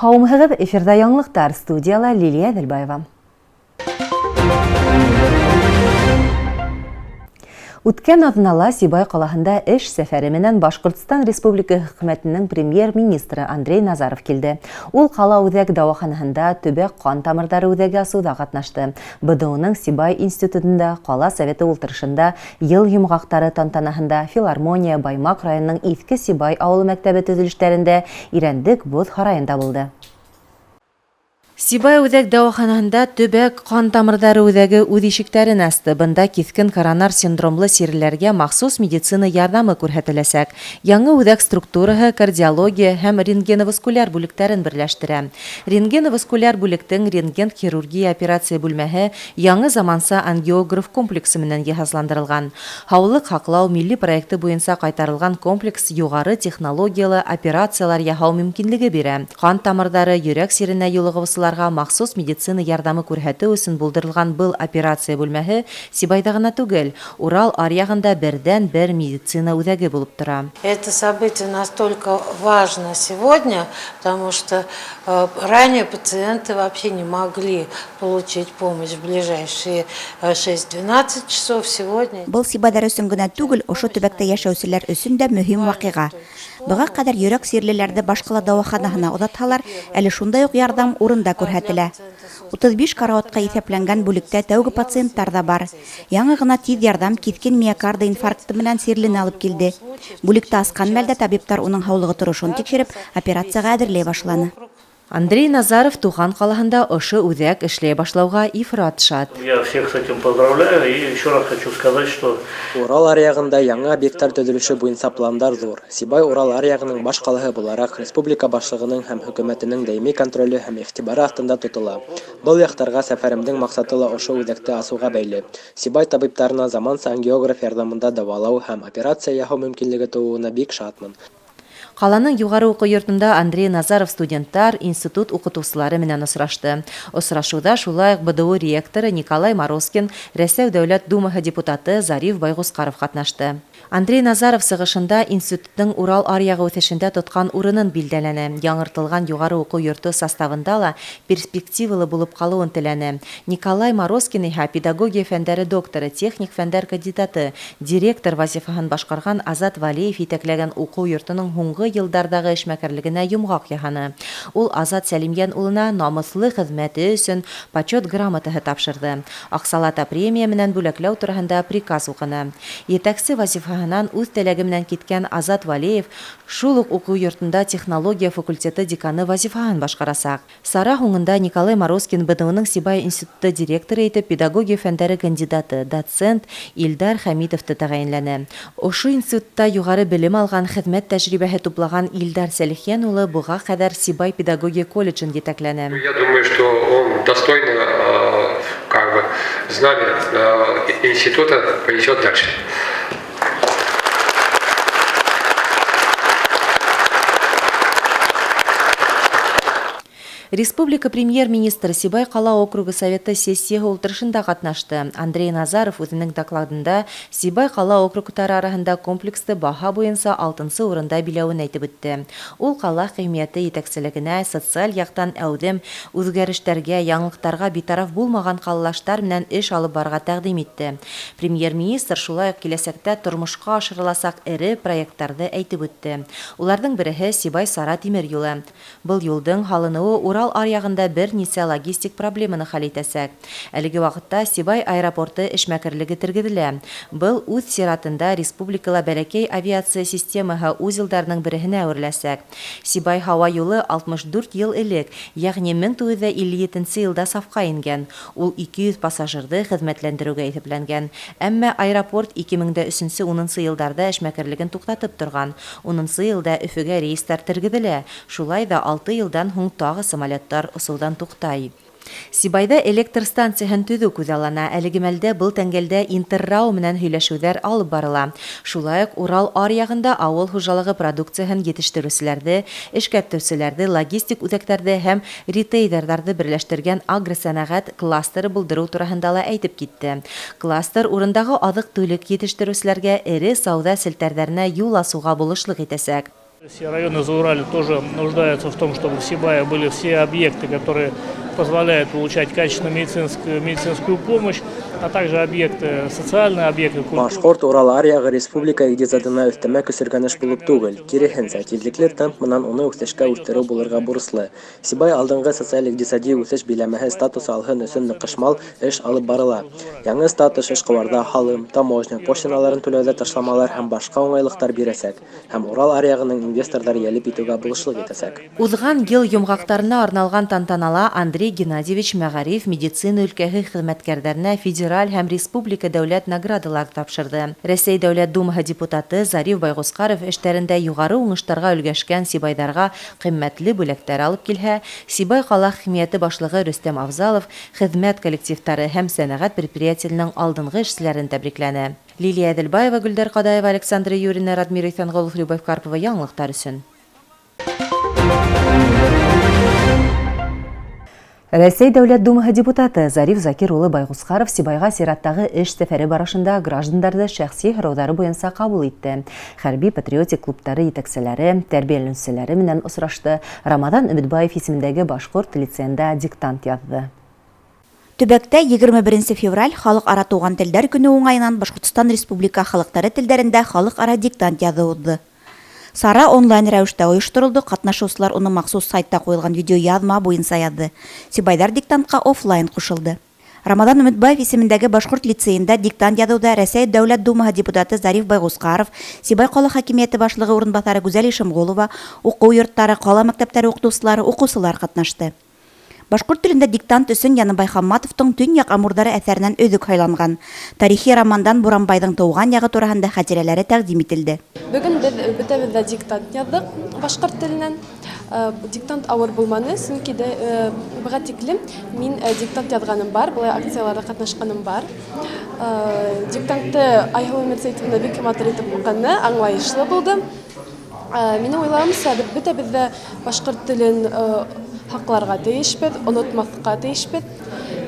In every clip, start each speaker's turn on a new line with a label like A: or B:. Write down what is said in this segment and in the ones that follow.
A: Һаумыһығыҙ, эфирҙа яңылыҡтар, студияла Лилия Әҙелбаева. Үткән аҙнала Сибай ҡалаһында эш сәфәре менән Башҡортостан Республика Хөкүмәтенең премьер-министры Андрей Назаров килде. Ул ҡала үҙәк дауаханаһында төбәк ҡан тамырҙары үҙәге асыуҙа ҡатнашты. БДУ-ның Сибай институтында ҡала советы ултырышында йыл йомғаҡтары тантанаһында филармония Баймаҡ районының Иҫке Сибай ауылы мәктәбе төҙөлештәрендә Ирәндек боҙ һарайында булды. Сибай үҙәк дауаханаһында төбәк ҡан тамырҙары үҙәге үҙ ишектәрен асты. Бында киҫкен коронар синдромлы сирлеләргә махсус медицина ярҙамы күрһәтеләсәк. Яңы үҙәк структураһы кардиология һәм рентгеноваскуляр бүлектәрен берләштерә. Рентгеноваскуляр бүлектең рентген хирургия операция бүлмәһе яңы заманса ангиограф комплексы менән йыһазландырылған. Һаулыҡ һаҡлау милли проекты буйынса ҡайтарылған комплекс юғары технологиялы операциялар яһау мөмкинлеге бирә. Ҡан тамырҙары йөрәк сиренә юлығыусыларға махсус медицина ярҙамы күрһәтеү өсөн булдырылған был операция бүлмәһе Сибайҙа ғына түгел, Урал аръяғында берҙән-бер медицина үҙәге булып тора.
B: Это событие настолько важно сегодня, потому что ранее пациенты вообще не могли получить помощь в ближайшие 6-12 часов. Сегодня
C: Был сибайҙар өсөн генә түгел, ошо төбәктә йәшәүселәр өсөн дә мөһим ваҡиға. Быға ҡәҙәр йөрәк сирлеләрҙе башҡала дауаханаһына оҙатһалар, әле шундай уҡ ярҙам урында күрһәтелә. 35 карауатҡа иҫәпләнгән бүлектә тәүге пациенттар ҙа бар. Яңы ғына тиҙ ярҙам киҫкен миокарда инфаркты менән сирлене алып килде. Бүлекте асҡан мәлдә табиптар уның һаулығы торошон тикшереп, операцияға әҙерләй башланы.
A: Андрей Назаров туған ҡалаһында ошо үҙәк эшләй башлауға ифрат шат.
D: Я всех с этим поздравляю и еще раз хочу сказать, что
E: Урал аръяғында яңы объекттар төҙөлөшө буйынса пландар ҙур. Сибай Урал аръяғының баш ҡалаһы булараҡ республика башлығының һәм хөкүмәтенең даими контроле һәм иғтибары аҫтында тотола. Был яҡтарға сәфәремдең маҡсаты ла ошо үҙәкте асыуға бәйле. Сибай табиптарына заманса ангиограф ярҙамында дауалау һәм операция яһау мөмкинлеге тыуыуына бик шатмын.
A: Ҡаланың юғары уҡыу йортонда Андрей Назаров студенттар, институт уҡытыусылары менән осрашты. Осрашыуҙа шулай уҡ БДУ ректоры Николай Морозкин, Рәсәй Дәүләт Думаһы депутаты Зариф Байғусҡаров ҡатнашты. Андрей Назаров сығышында институттың Урал аръяғы үҫешендә тотҡан урынын билдәләне. Яңыртылған юғары уҡыу йорто составында ла перспективалы булып ҡалыуын теләне. Николай Морозкин иһә педагогия фәндәре докторы, техник фәндәр кандидаты, директор вазифаһын башҡарған Азат Валеев етәкләгән уҡыу йортоноң һуңғы йылдарҙағы эшмәкәрлегенә йомғаҡ яһаны. Ул Азат Сәлимйән улына намыҫлы хеҙмәте өсөн почет грамотаһы тапшырҙы. Аҡсалата премия менән бүләкләү тураһында приказ уҡыны. Етәксе вазифаһынан үҙ теләге менән киткән Азат Валеев шул уҡ уҡыу йортонда технология факультеты деканы вазифаһын башҡарасаҡ. Сара һуңында Николай Морозкин БДУ-ның Сибай институты директоры итеп педагогия фәндәре кандидаты, доцент Илдар Хәмитовты тәғәйенләне. Ошо институтта юғары белем алған, хеҙмәт тәжрибәһе туплаган Илдар Сәлихйән улы быға ҡәҙәр Сибай педагогия колледжын етәкләне.
F: Я думаю, что он достойно как бы знамя института понесет дальше.
A: Республика премьер-министры Сибай ҡала округы советы сессияһы ултырышында ҡатнашты. Андрей Назаров үҙенең докладында Сибай ҡала округтары араһында комплекслы баһа буйынса 6-нсы урында биләүен әйтеп үтте. Ул ҡала хакимиәте етәкселегенә социаль яҡтан әүҙем үҙгәрештәргә, яңылыҡтарға битараф булмаған ҡалалаштар менән эш алып барырға тәҡдим итте. Премьер-министр шулай уҡ киләсәктә тормошҡа ашырыласаҡ эре проекттарҙы әйтеп үтте. Уларҙың береһе Сибай-Сара тимер юлы. Был юлдың һалыныуы Урал аръяғында бер нисә логистик проблеманы хәл итәсәк. Әлеге ваҡытта Сибай аэропорты эшмәкәрлеге тергеҙелә. Был үҙ сиратында республикала бәләкәй авиация системаһы узелдарының береһенә әүереләсәк. Сибай һауа юлы 64 йыл элек, йәғни 1957 йылда сафҡа ингән. Ул 200 пассажирҙы хеҙмәтләндереүгә иҫәпләнгән. Әммә аэропорт 2003-10 йылдарҙа эшмәкәрлеген туҡтатып торған. 10 йылда Өфөгә рейстар тергеҙелә. Шулай ҙа 6 йылдан һуң тағы самолеттар осоуҙан туҡтай. Сибайҙа электр станцияһын төҙөү күҙаллана. Әлеге мәлдә был тәңгәлдә Интеррау менән һөйләшеүҙәр алып барыла. Шулай уҡ Урал аръяғында ауыл хужалығы продукцияһын етештереүселәрҙе, эшкәртеүселәрҙе, логистик үҙәктәрҙе һәм ритейлерҙарҙы берләштергән агросәнәғәт кластеры булдырыу тураһында ла әйтеп китте. Кластер урындағы аҙыҡ-түлек етештереүселәргә эре сауҙа селтәрҙәренә юл асыуға булышлыҡ итәсәк.
D: Все районы Зауралья тоже нуждаются в том, чтобы в Сибае были все объекты, которые позволяют получать качественную медицинскую помощь, а также объекты, социальные объекты, культурные.
E: Башҡорт Урал аръяғы республика иҡтисадына өҫтәмә көсөргәнеш булып түгел, киреһенсә, тиҙлекле темп менән уны үҫешкә үҫтереү булырға бурыслы. Сибай алдынғы социаль-иҡтисади үҫеш биләмәһе статусы алһын өсөн ныҡышмал эш алып барыла. Яңы статус эшҡыуарҙа һалым, таможня, пошлиналарын түләүҙә ташламалар һәм башҡа уңайлыҡтар бирәсәк һәм Урал аръяғының инвесторҙар йәлеп итеүгә булышлыҡ итәсәк.
A: Уҙған йыл йомғаҡтарына арналған тантанала Андрей Геннадьевич мәғариф, медицина өлкәһе хеҙмәткәрҙәренә федераль һәм республика дәүләт наградалар тапшырҙы. Рәсәй Дәүләт Думаһы депутаты Зариф Байғусҡаров эштәрендә юғары уңыштарға өлгәшкән сибайҙарға ҡиммәтле бүләктәр алып килһә, Сибай ҡала хакимиәте башлығы Рөстәм Авзалов хеҙмәт коллективтары һәм сәнәғәт предприятиеның алдынғы эшселәрен тәбрикләне. Лилия Әҙелбаева, Гөлдәр Ҡадаева, Александра Юрина, Радмир Иҫәнғолов, Любовь Карпова яңылыҡтар өсөн. Рәсәй Дәүләт Думаһы депутаты Зариф Закир улы Байғусҡаров Сибайға сираттағы эш сәфәре барышында граждандарҙы шәхси һорауҙары буйынса ҡабул итте. Хәрби патриотик клубтары етәкселәре, тәрбиәләнеүселәре менән осрашты. Рамаҙан Өмөтбаев исемендәге башҡорт лицейында диктант яҙҙы.
C: Төбәктә 21 февраль халыҡ-ара туған телдәр көнө уңайынан Башҡортостан Республика халыҡтары телдәрендә халыҡ-ара диктант яҙыу уҙҙы. Сара онлайн рәүештә ойошторолдо, ҡатнашыусылар уны махсус сайтта ҡуйылған видеояҙма буйынса яҙҙы. Сибайҙар диктантҡа офлайн ҡушылды. Рамаҙан Өмөтбаев исемендәге башҡорт лицейында диктант яҙыуҙа Рәсәй Дәүләт Думаһы депутаты Зариф Байғусҡаров, Сибай ҡала хакимиәте башлығы урынбаҫары Гүзәл Ишемғолова, уҡыу йорттары, ҡала мәктәптәре уҡытыусылары, уҡыусылар ҡатнашты. Башҡорт телендә диктант өсөн Яныбай Хамматовтың Төньяҡ Амурҙары әҫәренән өҙөк һайланған. Тарихи романдан Буранбайҙың тыуған яғы тураһында хәтирәләре тәҡдим ителде.
G: Бөгөн беҙ бөтәбеҙ ҙә диктант яҙҙыҡ башҡорт теленән. Диктант ауыр булманы, сөнки быға тиклем мин диктант яҙғаным бар, былай акцияларҙа ҡатнашҡаным бар. Диктантты Айһылыу Мирсәйтовна бик матур итеп уҡыны, аңлайышлы булды. Минең уйлауымса, беҙ бөтәбеҙ ҙә башҡорт телен һаҡларға тейешбеҙ, онотмаҫҡа тейешбеҙ.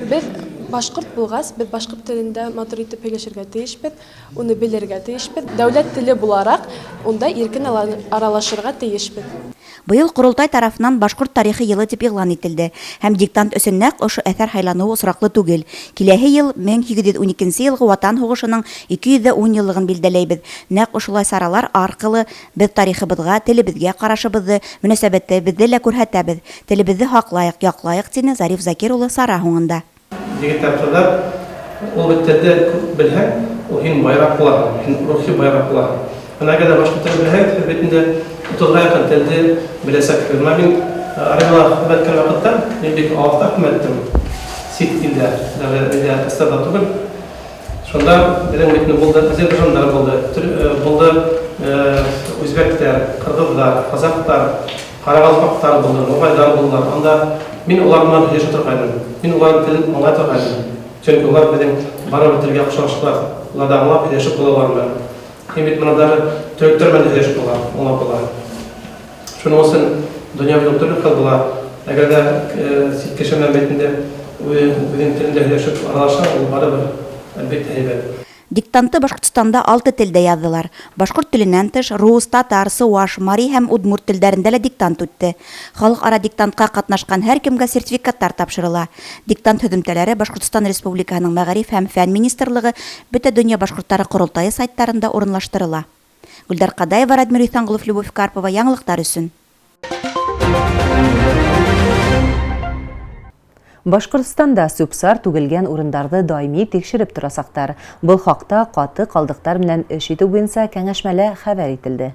G: Беҙ башҡорт булғас, беҙ башҡорт телендә матур итеп һөйләшергә тейешбеҙ, уны белергә тейешбеҙ. Дәүләт теле булараҡ, унда иркен аралашырға тейешбеҙ.
C: Быйыл ҡоролтай тарафынан башҡорт тарихы йылы тип иғлан ителде һәм диктант өсөн нәҡ ошо әҫәр һайланыуы осраҡлы түгел. Киләһе йыл 1812 йылғы Ватан һуғышының 210 йыллығын билдәләйбеҙ. Нәҡ ошолай саралар арҡылы беҙ тарихыбыҙға, телебеҙгә ҡарашыбыҙҙы, мөнәсәбәтебеҙҙе лә күрһәтәбеҙ. Телебеҙҙе һаҡлайыҡ, яҡлайыҡ, тине Зариф Закир улы сара һуңында.
H: Егеттәр, ҡыҙҙар, ул бит телде күп белһәң, ул һин байраҡ булаһың, һин рухи байраҡ булаһың. Бына әгәр ҙә башҡорт телен белһәң, һеҙ бит инде утыҙға яҡын телде беләсәкһегеҙ. Бына мин армияла хеҙмәт иткән ваҡытта мин бик алыҫта хеҙмәт иттем, сит илдә, даже СССРҙа түгел. Шунда беҙҙең бит инде булды азербайжандар булды, булды үзбәктәр, ҡырғыҙҙар, ҡазаҡтар, ҡарағалпаҡтар булды, нуғайҙар булдылар. Анда мин улар менән һөйләшә торғайным, мин уларҙың телен аңлай торғайным. Сөнки улар беҙҙең барыбер телгә оҡшашлар, уларҙы аңлап һөйләшеп була улар менән. Һин бит бына даже төрөктәр менән һөйләшеп була, аңлап була. Шуның өсөн донъя бит төрлө хәл була. Әгәр ҙә сит кеше менән бит инде үҙенең телендә һөйләшеп аралашһаң, ул барыбер әлбиттә һәйбәт.
C: Диктантты Башҡортостанда 6 телдә яҙҙылар. Башҡорт теленән тыш рус, татар, сыуаш, мари һәм удмурт телдәрендә лә диктант үтте. Халыҡ-ара диктантҡа ҡатнашҡан һәр кемгә сертификаттар тапшырыла. Диктант һөҙөмтәләре Башҡортостан Республикаһының Мәғариф һәм Фән Министрлығы, Бөтә донъя башҡорттары ҡоролтайы сайттарында урынлаштырыла. Гөлдәр Ҡадаева, Радмир Иҫәнғолов, Любовь Карпова яңылыҡтар өсөн.
A: Башҡортостанда сүп-сар түгелгән урындарҙы даими тикшереп торасаҡтар. Был хаҡта ҡаты ҡалдыҡтар менән эш итеү буйынса кәңәшмәлә хәбәр ителде.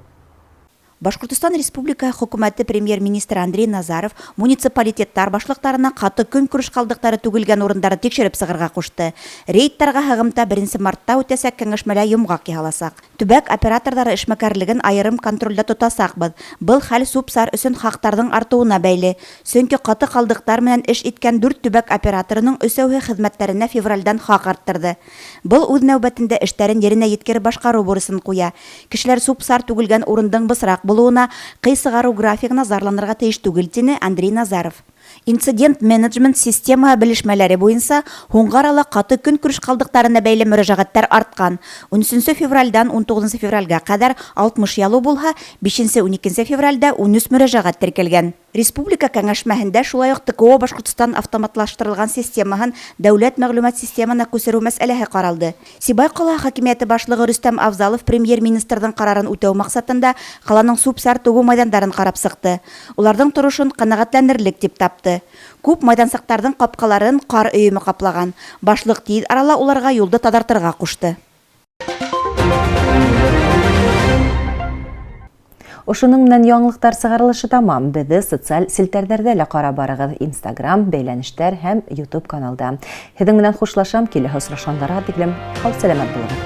C: Башҡортостан Республика Хөкүмәте премьер-министры Андрей Назаров муниципалитеттар башлыҡтарына ҡаты көнкүреш ҡалдыҡтары түгелгән урындары тикшереп сығырға ҡушты. Рейдтарға һығымта 1 мартта үтәсәк кәңәшмәлә йомғаҡ яһаласаҡ. Төбәк операторҙары эшмәкәрлеген айырым контролдә тотасаҡбыҙ. Был хәл сүп-сар өсөн хаҡтарҙың артыуына бәйле. Сөнки ҡаты ҡалдыҡтар менән эш иткән 4 төбәк операторының өсәүһе хеҙмәттәренә февралдән хаҡ арттырҙы. Был үҙ нәүбәтендә эштәрен еренә еткереп башҡарыу бурысын ҡуя. Кешеләр сүп-сар түгелгән урындың бысраҡ булыуына, ҡый сығарыу графигына зарланырға тейеш түгел, тине Андрей Назаров. Инцидент менеджмент системаһы белешмәләре буйынса һуңғы арала ҡаты көнкүреш ҡалдыҡтарына бәйле мөрәжәғәттәр артҡан. 13 февралдән 19 февралгә ҡәҙәр 60 ялыу булһа, 5-12 февралдә 13 мөрәжәғәт теркәлгән. Республика кәңәшмәһендә шулай уҡ ТКО Башҡортостан автоматлаштырылған системаһын дәүләт мәғлүмәт системаһына күсереү мәсьәләһе ҡаралды. Сибай ҡала хакимиәте башлығы Рөстәм Авзалов премьер-министрҙың ҡарарын үтәү маҡсатында ҡаланың сүп-сар түгеү майҙандарын ҡарап сыҡты. Уларҙың торошон ҡәнәғәтләнерлек тип тапты. Күп майҙансыҡтарҙың ҡапҡаларын ҡар өйөмө ҡаплаған. Башлыҡ тиҙ арала уларға юлды таҙартырға ҡушты.
A: Ошоноң менән яңылыҡтар сығарылышы тамам. Беҙҙе социаль селтәрҙәрҙә лә ҡарап барығыҙ. Инстаграм, бәйләнештәр һәм YouTube каналда. Һеҙҙең менән хушлашам, киләһе осрашҡандарға тиклем һау-сәләмәт булығыҙ.